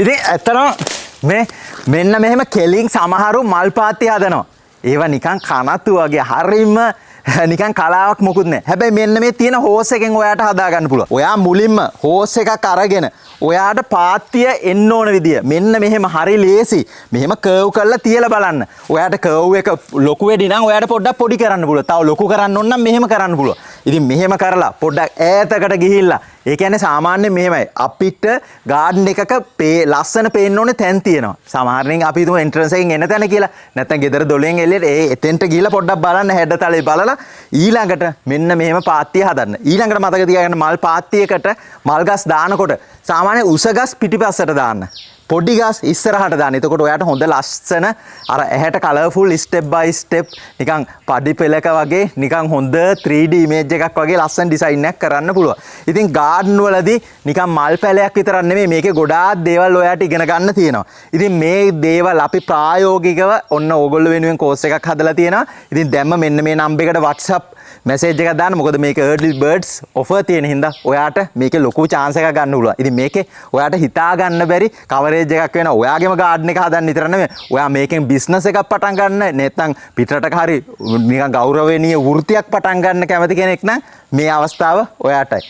ඉතින් ඇත්තටම මේ මෙන්න මෙහෙම කෙලින් සමහරු මල් පාත්ති හදනවා. ඒවා නිකන් කනතු වගේ හරිම නිකන් කලාවක් මොකුත් නෑ. හැබැයි මෙන්න මේ තියෙන හෝස් එකෙන් ඔයාට හදා ගන්න පුළුවන්. ඔයා මුලින්ම හෝස් එකක් අරගෙන ඔයාට පාත්තිය එන්න ඕන විදිය මෙන්න මෙහෙම හරි ලේසි. මෙහෙම කර්ව් කරලා තියලා බලන්න. ඔයාට කර්ව් එක ලොකු වෙඩි නම් ඔයාට පොඩ්ඩක් පොඩි කරන්න පුළුවන්. තව ලොකු කරන්න ඕන නම් මෙහෙම කරන්න පුළුවන්. ඉතින් මෙහෙම කරලා පොඩ්ඩක් ඈතකට ගිහිල්ලා, ඒ කියන්නේ සාමාන්‍යයෙන් මෙහෙමයි, අපිට ගාඩන් එකක ලස්සන පේන්න ඕනේ තැන් තියෙනවා. සමහරවින් අපි හිතමු එන්ට්‍රන්ස් එකෙන් එන තැන කියලා. නැත්නම් ගෙදර දොලෙන් එළියට ඒ එතෙන්ට ගිහිල්ලා පොඩ්ඩක් බලන්න, හැඩතලේ බලලා ඊළඟට මෙන්න මෙහෙම පාත්තිය හදන්න. ඊළඟට මතක තියාගන්න, මල් පාත්තියකට මල් ගස් දානකොට සාමාන්‍ය උස ගස් පිටිපස්සට දාන්න. පොඩි ගස් ඉස්සරහට දාන්න. එතකොට ඔයාට හොඳ ලස්සන අර ඇහැට කලර්ෆුල් ස්ටෙප් බයි ස්ටෙප් නිකන් පඩි පෙළක වගේ නිකන් හොඳ 3D image එකක් වගේ ලස්සන ඩිසයින් එකක් කරන්න පුළුවන්. ඉතින් ගාඩන් වලදී නිකන් මල් පැලයක් විතරක් නෙමෙයි, මේකේ ගොඩාක් දේවල් ඔයාට ඉගෙන ගන්න තියෙනවා. ඉතින් මේ දේවල් අපි ප්‍රායෝගිකව ඔන්න ඕගොල්ලෝ වෙනුවෙන් කෝස් එකක් හදලා තියෙනවා. ඉතින් දැම්ම මෙන්න මේ නම්බර් එකට WhatsApp message එකක් දාන්න. මොකද මේක early birds offer තියෙන හින්දා ඔයාට මේකේ ලොකු chance එකක් ගන්න පුළුවන්. ඉතින් මේකේ ඔයාට හිතා ගන්න බැරි කවරේජ් එකක් වෙනවා. ඔයාගේම ගාඩන් එක හදන්න විතර නෙමෙයි. ඔයා මේකෙන් බිස්නස් එකක් පටන් ගන්න, නැත්නම් පිටරටක හරි නිකන් ගෞරවනීය වෘත්තියක් පටන් ගන්න කැමති කෙනෙක් නම් මේ අවස්ථාව ඔයාටයි.